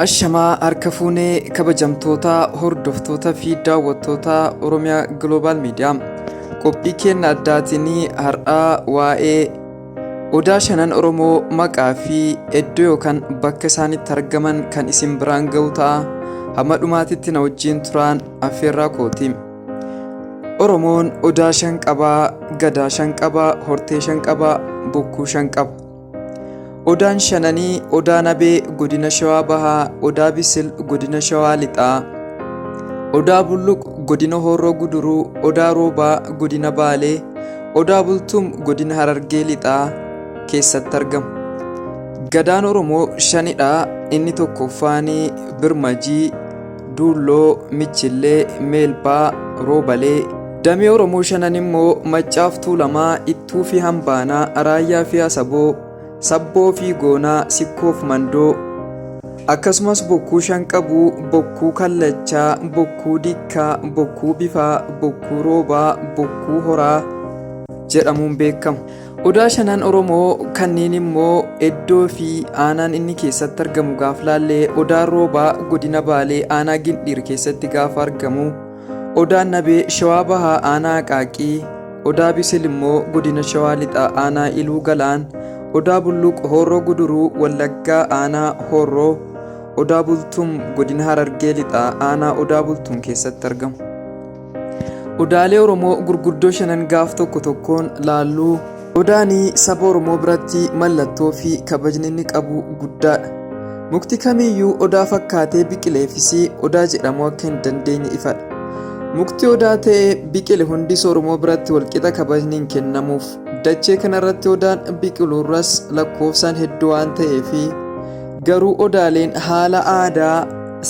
Ashamaa harka fuunee kabajamtoota hordoftoota fi daawwattoota Oromiyaa Global Media. Qophii keenya addaatiin har'aa waa'ee Odaa shanan Oromoo maqaa fi iddoo yookaan bakka isaan itti argaman kan isin biraan ga'u ta'a. Hamma dhumaatitti na wajjin turaan affeerraa kooti. Oromoon odaa shan qabaa, gadaa shan qabaa, hortee shan qabaa, bokkuu shan qaba. Odaan shananii Odaa Nabee godina Shawaa Bahaa, Odaa Bisil godina Shawaa Lixaa, Odaa Bulluq godina Horroo Guduruu, Odaa Roobaa godina Baalee, Odaa Bultum godina Harargee Lixaa keessatti argamu. Gadaan Oromoo shanidha. Inni tokkoffaan Birmajii, Duulloo, Michillee, Meelbaa, Roobalee. Damee Oromoo shanan immoo Maccaaf Tuulamaa, Ittuu fi Hambaanaa, Raayyaa fi Asaboo, Sabboo fi Goonaa, Sikkoof Mandoo. Akkasumas bokkuu shan qabu, Bokkuu Kallachaa, Bokkuu Dikkaa, Bokkuu Bifaa, Bokkuu Roobaa, Bokkuu Horaa jedhamuun beekamu. Odaa shanan Oromoo kanneen immoo iddoo fi aanaan inni keessatti argamu gaaf laalle Odaan Roobaa godina Baalee aanaa Gindhiir keessatti gaafa argamu, Odaan Nabee Shawaa Bahaa aanaa Aqaaqii, Odaa Bisil immoo godina Shawaa Lixaa aanaa Iluu Galaan, Odaa Bulluq Horroo Guduruu Wallaggaa aanaa Horroo, Odaa Bultum godina Harargee Lixaa aanaa Odaa Bultum keessatti argamu. Odaalee Oromoo gurguddoo shanan gaaf tokko tokkoon laalluu. Odaani saba Oromoo biratti mallattoo fi kabajni inni qabu guddaadha. Mukti kamiyyuu odaa fakkaatee biqileefis odaa jedhamuu akka hin dandeenye ifadha. Mukti odaa ta'ee biqile hundis Oromoo biratti walqixa kabajni hin kennamuuf. Dachee kanarratti odaan biqiluurras lakkoofsaan hedduu waan ta'eefi garuu odaaleen haala aadaa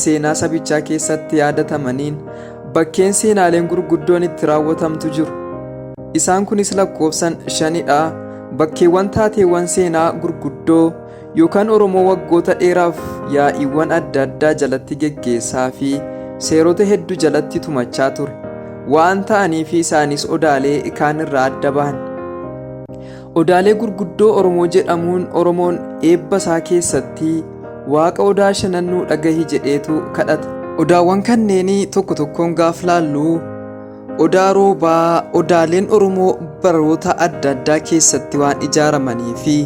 seenaa sabichaa keessatti yaadatamaniin Bakkeen seenaaleen gurguddoon itti raawwatamtu jiru. Isaan kunis lakkoofsan shanidha. Bakkeewwan taateewwan seenaa gurguddoo yookaan Oromoo waggoota dheeraaf yaa'iiwwan adda addaa jalatti geggeessaa fi seerota heddu jalatti tumachaa ture waan ta'aniifi isaanis odaalee kaan irraa adda bahan. Odaalee gurguddoo Oromoo jedhamuun Oromoon eebba isaa keessatti Waaqa odaa shanan nuu dhagahi jedheetu kadhata. Odaawwan kanneenii tokko tokkoon gaaf laallu Odaa Roobaa odaaleen Oromoo baroota adda addaa keessatti waan ijaaramanii fi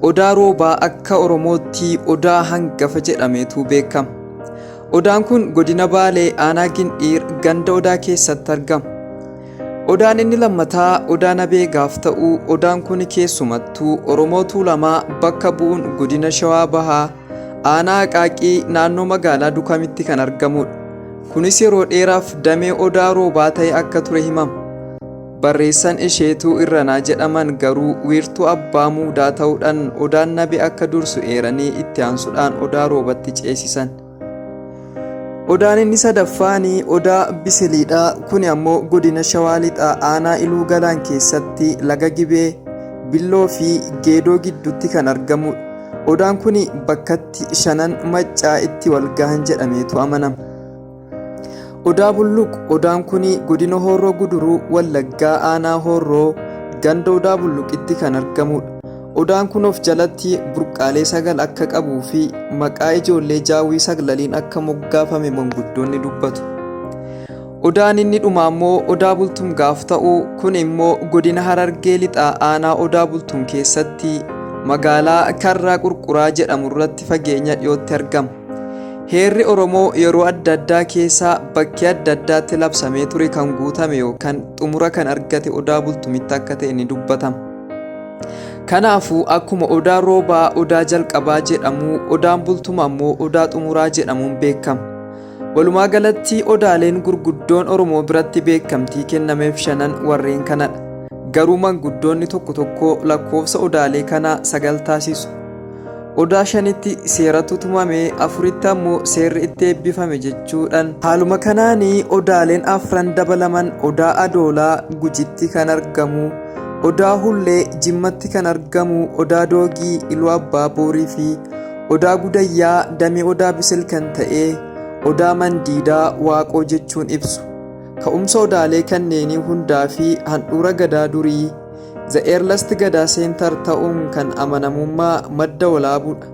Odaa Roobaa akka Oromootti Odaa hangafa jedhameetu beekama. Odaan kun godina Baalee aanaa Gindhiir ganda Odaa keessatti argama. Odaan inni lammataa Odaa Nabee gaaf ta'u, Odaan kuni keessumattuu Oromoo Tuulamaa bakka bu'uun godina Shawaa Bahaa aanaa Aqaaqii naannoo magaalaa Dukamitti kan argamuudha. Kunis yeroo dheeraaf damee Odaa Roobaa ta'e akka ture himama. Barreessan Isheetuu Irranaa jedhaman garuu wiirtuu Abbaa Muudaa ta'uudhaan Odaan Nabee akka dursu eeranii itti aansudhaan Odaa Roobatti ceesisan. Odaan inni sadaffaan Odaa Bisiliidha. Kuni ammoo godina Shawaa Lixaa aanaa Iluu Galaan keessatti laga Gibee, Billoo fi Geedoo gidduutti kan argamudha. Odaan kuni bakkatti shanan maccaa itti walgahan jedhameetu amanama. Odaa Bulluq Odaan kuni godina Horroo Guduruu Wallaggaa aanaa Horroo ganda Odaa Bulluqitti kan argamudha. Odaan kun of jalatti burqaalee 9 akka qabuu fi maqaa ijoollee Jaawwii saglaliin akka moggaafame manguddoonni dubbatu. Odaan inni dhumaa immoo Odaa Bultum gaaf ta'u, kun immoo godina Harargee Lixaa aanaa Odaa Bultum keessatti magaalaa Karraa Qurquraa jedhamu irratti fageenya dhiyootti argama. Heerri Oromoo yeroo adda addaa keessa bakkee adda addaatti labsamee ture kan guutame yookaan xumura kan argate Odaa Bultumitti akka ta'e ni dubbatama. Kanaafuu akkuma Odaa Roobaa Odaa jalqabaa jedhamu, Odaan Bultum ammoo Odaa xumuraa jedhamuun beekama. Walumaa galatti Odaaleen gurguddoon Oromoo biratti beekamtii kennameef shanan warreen kanadha. Garuu manguddoonni tokko tokko lakkoofsa Odaalee kanaa 9 taasisu. Odaa shanitti seeratu tumame, afuritti ammoo seerri itti eebbifame jechuudhan. Haaluma kanaan Odaaleen afran dabalaman Odaa Adoolaa, Gujitti kan argamu, Odaa Hullee, Jimmatti kan argamu, Odaa Doogii, Iluu Abbaa Boorii fi Odaa Gudayyaa damee Odaa Bisil kan ta'e Odaa Mandiidaa Waaqoo jechuun ibsu. Ka'umsa Odaalee kanneenii hundaa fi handhuura Gadaa durii, The Earliest Gadaa Center, ta'uun kan amanamummaa Madda Walaabuudha.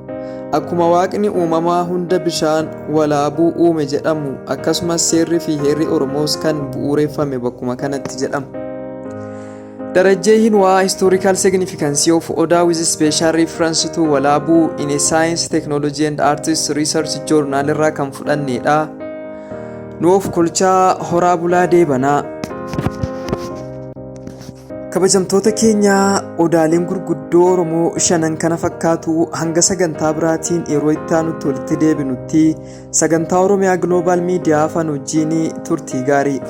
Akkuma Waaqni uumamaa hunda bishaan Walaabuu uume jedhamu akkasumas seerri fi heerri Oromoos kan bu'uureffame bakkuma kanatti jedhama. Darajjee Hinwaa Historical Significance of Odaa with Special Reference to Walaabuu in a Science, Technology and Arts Research Journal irraa kan fudhanneedha. Nu of kolchaa horaa bulaa deebanaa. Kabajamtoota keenya odaaleen gurguddoo Oromoo shanan kana fakkaatu hanga sagantaa biraatiin yeroo itti aanutti walitti deebinutti sagantaa Oromiyaa Global Media afaan wajjin turtii gaarii.